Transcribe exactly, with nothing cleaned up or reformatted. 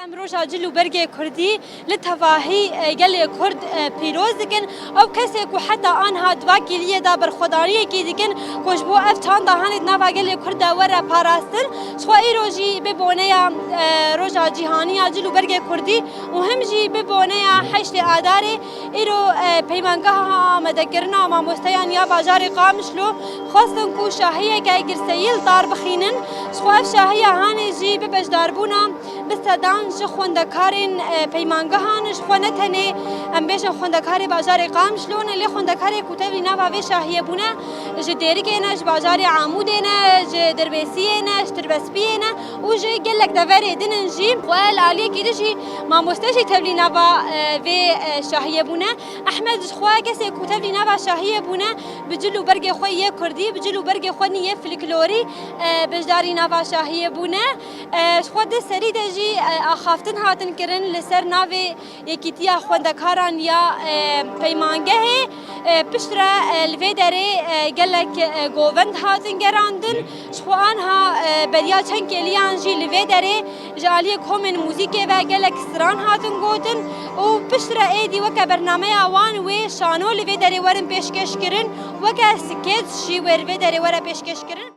Em roja cil û bergê kurdî li tevahî, e, gelê kurd, e, pîroz dikin. Ew kesê ku heta anha di va kêliyê de berxwedaniyekî dikin, ku ji bo ev çanda hanê di nava gelê kurd de were parastin, ji xwe îro jî bi boneya, e, roja cîhanî ya cil û bergê kurdî û him jî bi boneya heştê Adarê, îro, e, peymangeha amadekirina mamosteyan ya bajarê Qamişlo xwestin ku şahiyeke girseyî li dar bixînin. Ji xwe ev şahiya hanê jî bi beşdarbûna bi sedan ji xwendekarên, e, peymangehan, ji xwe ne tenê, em bêjin, xwendekarê bajarê Qamişlo ne, lê xwendekarê ku tevlî nava vê şahiyê bûne, ji Dêrikê ne, ji bajarê Amûdê ne, ji Dirbêsiyê ne, ji Tirbespiyê ne û ji gelek deverê din in jî. Xwe li aliyekî din jî mamoste jî tevlî nava, e, vê, e, şahiyê bûne. Ehmed ji xwe kesê ku tevlî nava şahiyê bûne, bi cil û bergê xwe yê kurdî, bi cil û bergê xwe nî yê folklorî, e, beşdarî nava şahiyê bûne. E, ji xwe di serî de jî, e, axaftin hatin kirin li ser navê Yekîtiya Xwendekaran ya, e, Peymangehê. E, piştre, e, li vê derê, e, gelek, e, govend hatin gerandin. Ji xwe anha, e, beriya çend kêliyan jî li vê derê ji aliyê komên muzîkê ve gelek stran hatin gotin û piştre êdî weke bernameya wan wê şano li vê derê werin pêşkêş kirin, weke skêç jî wê li vê derê were pêşkêş kirin.